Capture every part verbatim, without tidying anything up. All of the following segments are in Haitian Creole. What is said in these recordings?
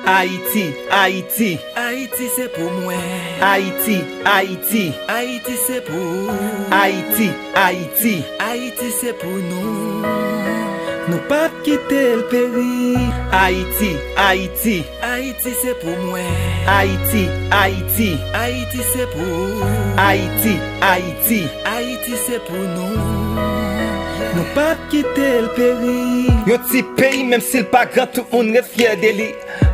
Ayiti, Ayiti. Ayiti se pou mwen. Ayiti, Ayiti. Ayiti se pou. Ayiti, Ayiti. Ayiti se pou nou. Nou p ap kite l peri. Ayiti, Ayiti. Ayiti se pou mwen. Ayiti, Ayiti. Ayiti se pou. Ayiti, Ayiti. Ayiti se pou nou. Nou p ap kite l peri. Yon ti peyi, menm si l pa gran, tout moun ret fyè de li.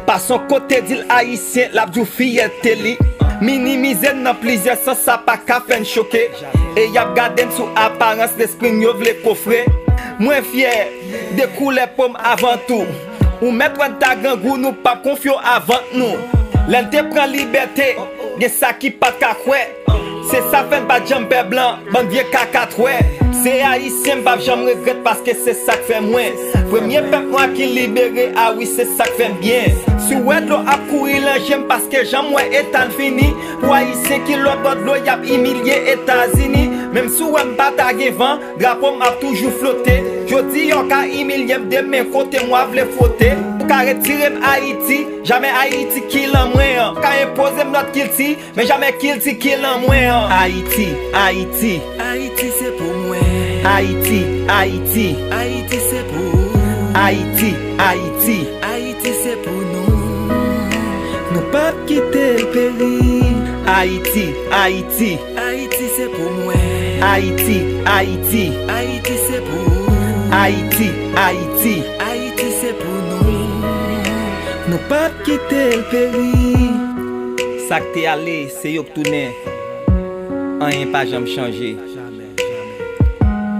Pase yon kote, di l ayisyen, l ap di w fiyète li. Minimize n nan plizyè sans, sa pa ka fè n choke. E y ap gade n sou aparans, lespri n yo vle kofre. Mwen fyè de koulè po m avan tou. Ou mèt wè n ta grangou, nou p ap konfye w a vant nou. Lè n te pran libète, gen sa ki pa t ka kwè. Se sa fè n pa t janm pè blan, bann vye kakatwè. Se ayisyen, m p ap janm regrèt, paske se sa k fè mwen. Premye pèp nwa ki libere, a wi, se sa k fè m byen. Si w wè dlo ap kouri nan je m, paske jan m wè eta n fini. Pou ayisyen ki lòt bò dlo, y ap imilye Etazini. Menm si w wè m pa ta gen van, drapo m ap toujou flote. Jodi a w ka imilye m, demen kote m w a vle fwote. Ou ka retire m Ayiti, jamè Ayiti ki lan mwen an. Ou ka enpoze m lòt kilti, men jamè kilti ki lan mwen an. Ayiti, Ayiti. Ayiti se pou mwen. Ayiti, Ayiti. Ayiti se pou. Ayiti, Ayiti. Ayiti se pou nou. Nou p ap kite l peri. Ayiti, Ayiti. Ayiti se pou mwen. Ayiti, Ayiti. Ayiti se pou. Ayiti, Ayiti. Ayiti se pou nou. Nou p ap kite l peri. Sa k te ale, se yo k tounen. Anyen pa janm chanje.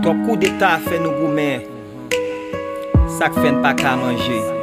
Twòp koudeta fè nou goumen. Sa k fè n pa ka manje.